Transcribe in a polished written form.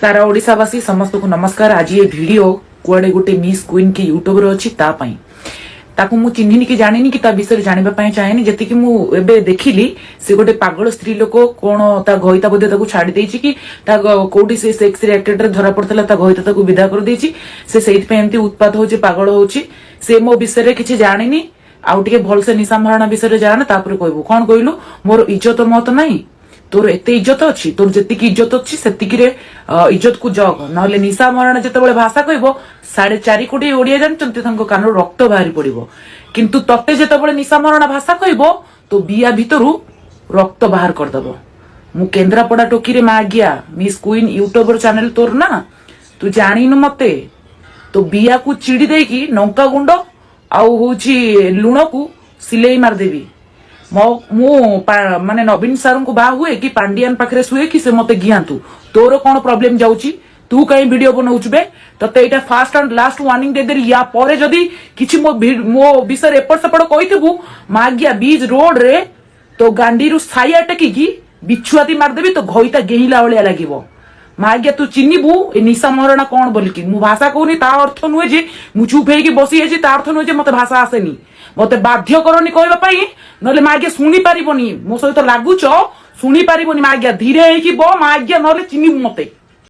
ସାରା ଓଡ଼ିଶାବାସୀ ସମସ୍ତଙ୍କୁ ନମସ୍କାର। ଆଜି ଏ ଭିଡିଓ କୁଆଡେ ଗୋଟେ ମିସ୍ କୁଇନ୍ କି ୟୁଟ୍ୟୁବର ଅଛି, ତା ପାଇଁ। ତାକୁ ମୁଁ ଚିହ୍ନିନି କି ଜାଣିନି କି ତା ବିଷୟରେ ଜାଣିବା ପାଇଁ ଚାହେଁନି। ଯେତିକି ମୁଁ ଏବେ ଦେଖିଲି, ସେ ଗୋଟେ ପାଗଳ ସ୍ତ୍ରୀ ଲୋକ। କଣ ତା ଘଇତା ବୋଧେ ତାକୁ ଛାଡି ଦେଇଛି କି ତା କୋଉଠି ସେ ସେକ୍ସ ର୍ୟାକେଟରେ ଧରା ପଡିଥିଲା, ତା ଘଇତା ତାକୁ ବିଦା କରିଦେଇଛି। ସେ ସେଇଥିପାଇଁ ଏମିତି ଉତ୍ପାତ ହଉଛି, ପାଗଳ ହଉଛି। ସେ ମୋ ବିଷୟରେ କିଛି ଜାଣିନି। ଆଉ ଟିକେ ଭଲସେ ନିଶା ମହାରଣା ବିଷୟରେ ଜାଣେ, ତାପରେ କହିବୁ। କଣ କହିଲୁ? ମୋର ଇଜ୍ଜତ ମତ ନାହିଁ? ତୋର ଏତେ ଇଜ୍ଜତ ଅଛି? ତୋର ଯେତିକି ଇଜ୍ଜତ ଅଛି, ସେତିକିରେ ଇଜ୍ଜତକୁ ଜଗ। ନହେଲେ ନିଶା ମହାରଣା ଯେତେବେଳେ ଭାଷା କହିବ, 4.5 କୋଟି ଓଡିଆ ଜାଣିଛନ୍ତି, ତାଙ୍କ କାନରୁ ରକ୍ତ ବାହାରି ପଡିବ। କିନ୍ତୁ ତତେ ଯେତେବେଳେ ନିଶା ମହାରଣା ଭାଷା କହିବ, ତୋ ବିଆ ଭିତରୁ ରକ୍ତ ବାହାର କରିଦବ। ମୁଁ କେନ୍ଦ୍ରାପଡା ଟୋକିରେ ମାଗିଆ। ମିସ୍ କୁଇନ୍ ୟୁଟ୍ୟୁବର ଚ୍ୟାନେଲ ତୋର ନା, ତୁ ଜାଣିନୁ ମତେ। ତୋ ବିଆକୁ ଚିଡି ଦେଇକି ଲଙ୍କା ଗୁଣ୍ଡ ଆଉ ହଉଛି ଲୁଣକୁ ସିଲେଇ ମାରିଦେବି। ମୁଁ ମାନେ ନବୀନ ସାରଙ୍କୁ ବାହା ହୁଏ କି ପାଣ୍ଡିଆନ ପାଖରେ ଶୁଏ କି ସେ ମତେ ଗିଆନ୍ତୁ, ତୋର କଣ ପ୍ରୋବ୍ଲେମ ଯାଉଛି? ତୁ କାହିଁ ଭିଡିଓ ବନଉଛୁ ବେ? ତତେ ଏଇଟା ଫାଷ୍ଟ ଆଣ୍ଡ ଲାଷ୍ଟ ୱାର୍ଣ୍ଣିଂ ଦେଇଦେଲି। ୟା ପରେ ଯଦି କିଛି ମୋ ବିଷୟରେ ଏପଟ ସେପଟ କହିଥିବୁ, ମାଗିଆ, ବିଚ୍ ରୋଡରେ ତୋ ଗାଣ୍ଡିରୁ ସାଇଆ ଟେକିକି ବିଛୁଆତି ମାରିଦେବି, ତୋ ଘଇତା ଗେହିଲା ଭଳିଆ ଲାଗିବ। ମାଗିଆ, ତୁ ଚିହ୍ନିବୁ ଏ ନିଶା ମହାରଣା କଣ ବୋଲିକି। ମୁଁ ଭାଷା କହୁନି, ତା ଅର୍ଥ ନୁହେଁ ଯେ ମୁଁ ଚୁପ୍ ହେଇକି ବସି ଯାଇଛି, ତା ଅର୍ଥ ନୁହେଁ ଯେ ମତେ ଭାଷା ଆସେନି। ମତେ ବାଧ୍ୟ କରନି କହିବା ପାଇଁ, ନହେଲେ ମାଗିଆ, ଶୁଣି ପାରିବନି। ମୋ ସହିତ ଲାଗୁଛ, ଶୁଣି ପାରିବନି। ମାଗିଆ, ଧୀରେ ହେଇକି ବ ମାଗିଆ, ନହେଲେ ଚିହ୍ନିବୁ ମତେ।